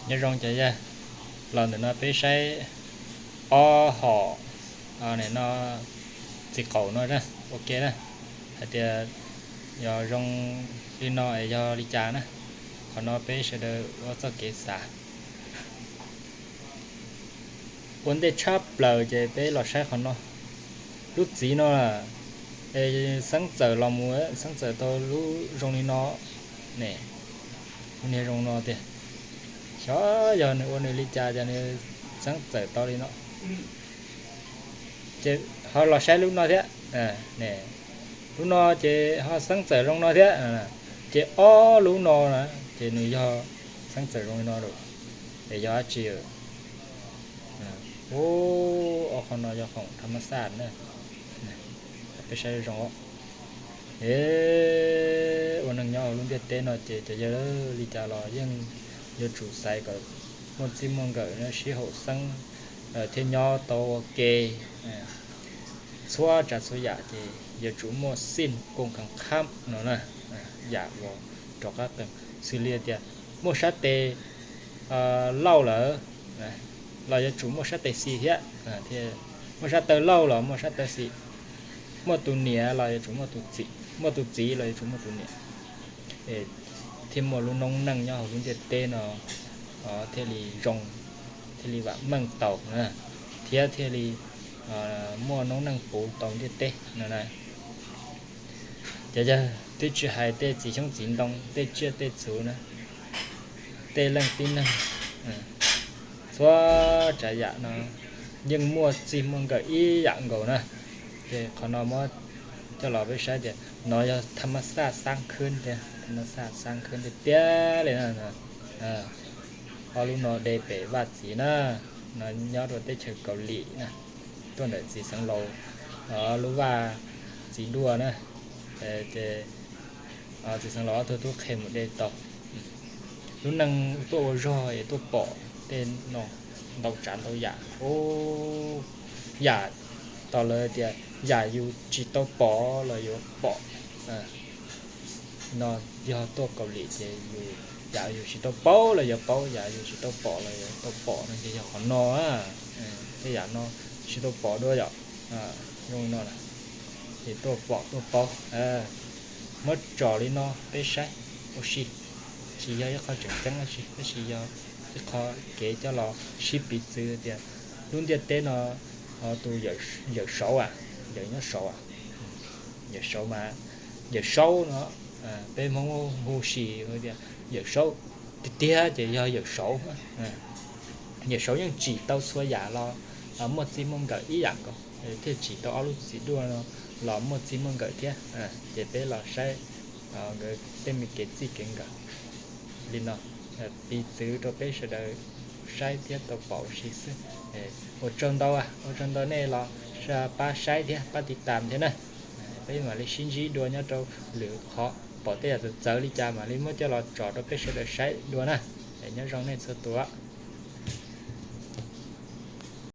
Nyob zoo cov yawg, los ntawm no peb saib ob hom no txiv qaum no ua ke na, hais tias yog zoo li no es yog li cas na. Qhov no peb sawv daws ua txoj kev xav. Ua ntej tshaj plaws ces peb los saib qhov no. Lub txiv no es xeeb txawm los mus xeeb txawm tau lub zoo li no ne, lub niag zoo no tiag. Xyov yog nws ua nws li cas ces nws xeeb txawm tau li no. Ces ho los saib lub no thiab. Lub no ces ho xeeb txawm zoo no thiab. Ces ob lub no na, ces nws yog xeeb txawm zoo li no lawm. Es yog dab tsi? Ob qhov no yog khoom tham mas xaj na. Peb saib zoo. Es ua neeg nyob hauv lub ntiaj teb no ces cov yawg li cas los yeej yuav tsum xaiv kom muaj txij muaj nkawm sib haum xeeb thiaj nyob tau ua ke. Txhua tsav txhua yam ces yuav tsum muaj xij koom kheev khab no na, yam uas rov qab qees. Xws li tias muaj sab tes lauj lawm los yuav tsum muaj sab tes xis thiab, muaj sab taw lauj los muaj sab taw xis, muaj tus niam los yuav tsum muaj tus txiv, muaj tus txiv los yuav tsum muaj tus niam, thiaj muaj lub noob neej nyob hauv lub ntiaj teb no thiaj li zoo, thiaj li vam meej tau na, thiab thiaj li muaj noob neej puv tau ntiaj teb no na. Ces yawg twb tsis hais tej txiv xyoob txiv ntoo, tej tsiaj tej txhu na, tej leej tib neeg, txhua tsav yam no yeej muaj txij muaj nkawm ib yam nkaus na. Ces qhov no muab coj los peb saib tias no yog tham mas xaj xaab khwb tiag, tham mas xaj xaab khwb tiag tiag li na. Ob lub no de pem vaj txiv na, no nyob rau teb chaws Kaus Lim na, tuaj ntawm txiv xeev laus lub vaj txiv duaj na. Ces txiv xeev laus ob tug tub qhe mus de tau. Lub neej tuaj ua zog es tuaj pom tej no ntau tsav ntau yam. Yam tos lawv tias yam yus tsis tau pom los yuav pom. No yog tuaj Kaus Lim ces yus, yam yus tsis tau paub los yuav paub, yam yus tsis tau pom los yuav tau pom no ces yog qhov no. Tej yam no tsis tau pom dua yom. Zoo no ces tuaj pom tuaj paub. Muab tso li no peb saib ua si, tsis yog ib qho tseem ceeb dab tsi, tab sis yog ib qho kev coj los sib piv txwv tias lub ntiaj teb no tus Yawm Saub, Yawm nyob Saub, Yawm Saub mas, Yawm Saub no peb Hmoob hu si tias Yawm Saub, tiag tiag ces yog Yawm Saub. Yawm Saub yeej tsim tau txhua yam los muaj txij muaj nkawm ib yam nkaus, thiaj tsim tau ob lub txiv duaj no los muaj txij muaj nkawm thiab. Ces peb los saib nkawd tej me kev txij kev nkawm li no, piv txwv rau peb sawv daws saib thiab tau pom ua si xwb. Ua tsaug ntau, ua tsaug ntau nej los pab saib thiab pab tiv tam thiab na. Peb mam li sib ntsib dua nyob rau lwm qhov, pom tej yam txawv txawv li cas mam li muab coj los tso rau peb sawv daws saib dua na. Nyob zoo nej txhua tus.